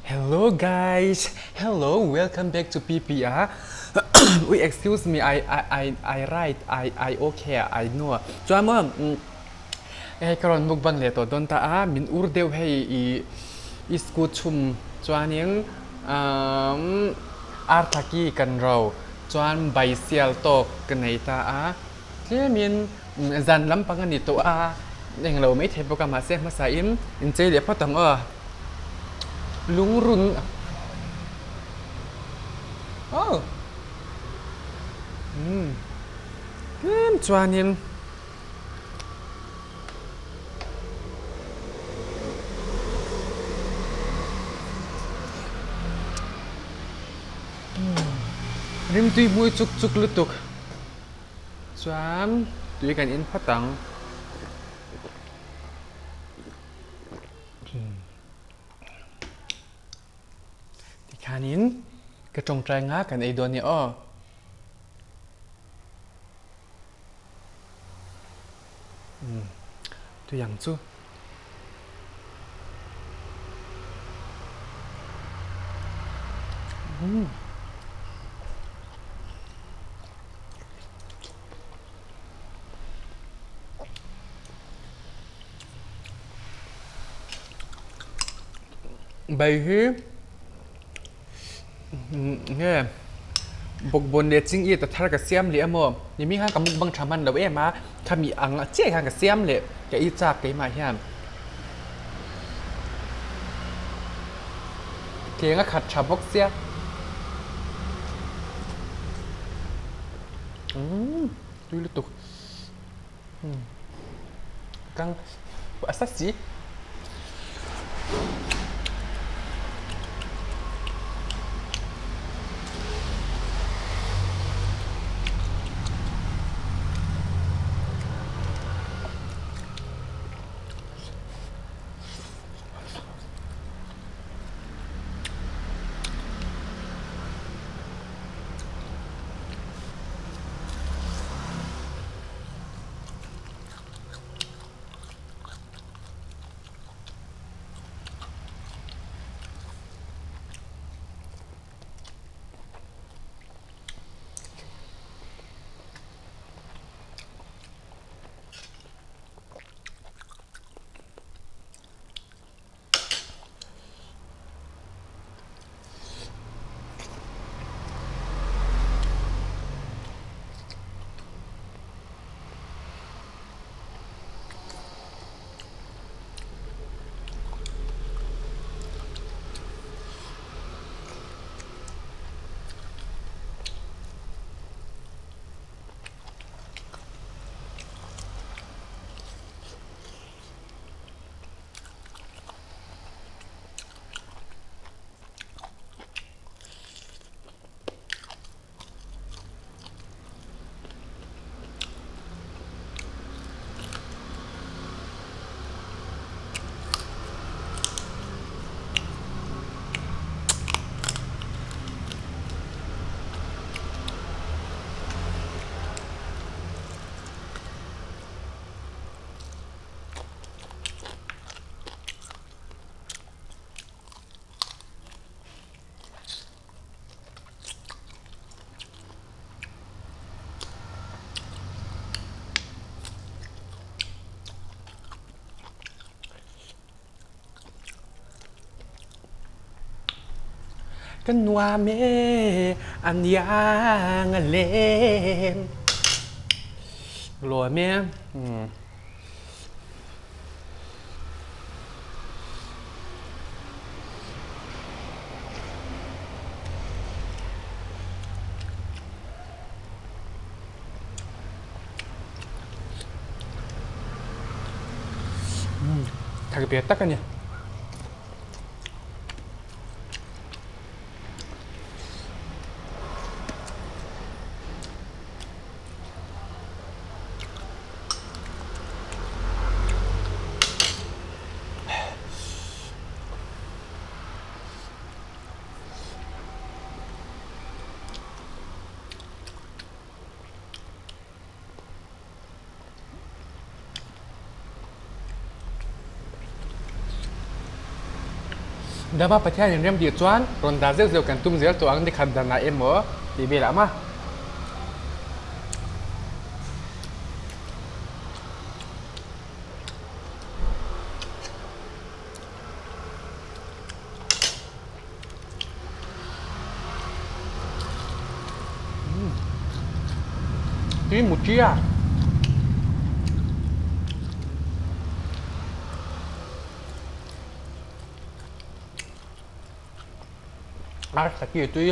Hello guys, hello, welcome back to PPR. Ui excuse me, I I I I right, I I okay, I know. Chuan maw hei ka rawn mukbang leh tawh dawn ta a, min ur deuh hei i i scoot chhum chuanin um arthaki kan ro chuan baisial tawk ka nei ta a. Tlemin zan lampang a ni tawh a, englo mai thei bawk a, mahse hmasain inchei leh phawt ang aw. Lungrun oh umm tlem chuanin rimtui hmui chuk chuk lutuk. Chuan tui kan in phawt ang. Tikhanin ka tawngtai nga kan ei dawn nia aw. Tui ang chu. Bai hi nge bawkbawn leh ching it a thar ka siam leh emaw ni mi khan ka mukbang tha hman lo em a khami ang chiah khan ka siam leh ka ei chak keimah hian thleng a khat tha bawk sia umm tui lutuk Kang a sat si. Ka nuam e an iang a leng. Lawm e. Thak ve tak a ni. Dama Pathian in rem tih chuan rawn dah zeuh zeuh kan tum zel tawh ang nikhat danah emaw tih velah mah. Tui muti a. Arsa ki tui.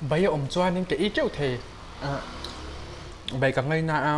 Bai a awm chuanin ka ei teuh thei bai ka ngaina a.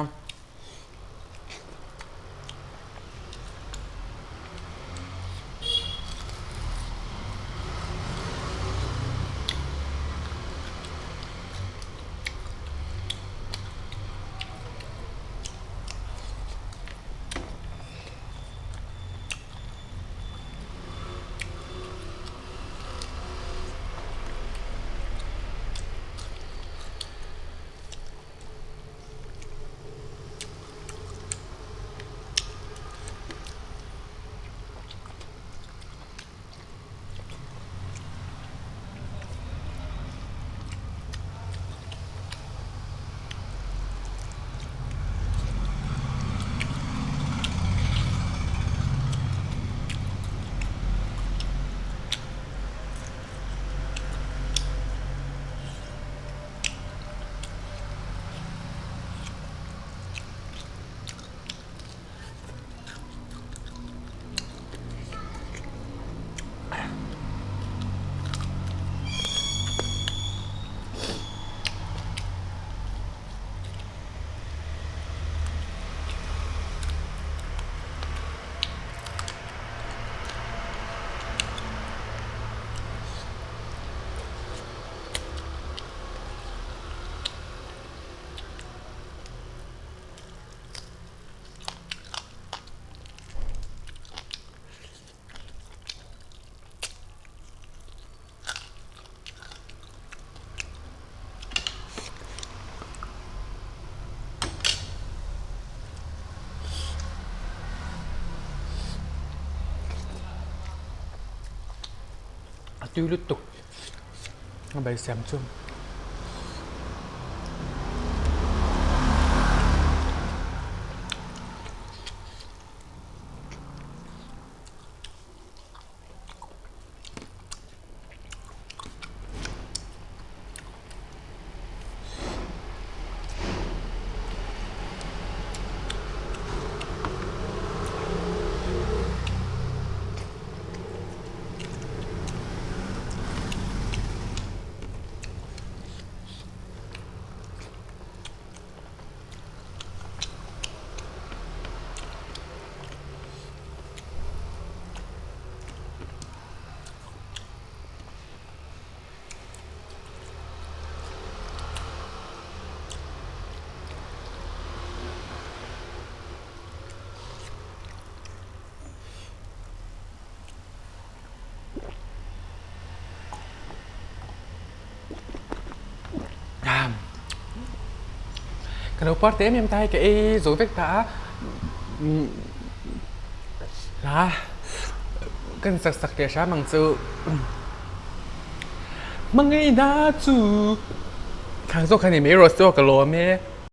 A tui lutuk a bai siam chu. Ka lo par te em em ta hi ka ei zo vek ta a. Hla kan sak sak leh hram ang chu. Hmangaihna chu. Khang zawk kha ni mai rawh chu ka lawm e.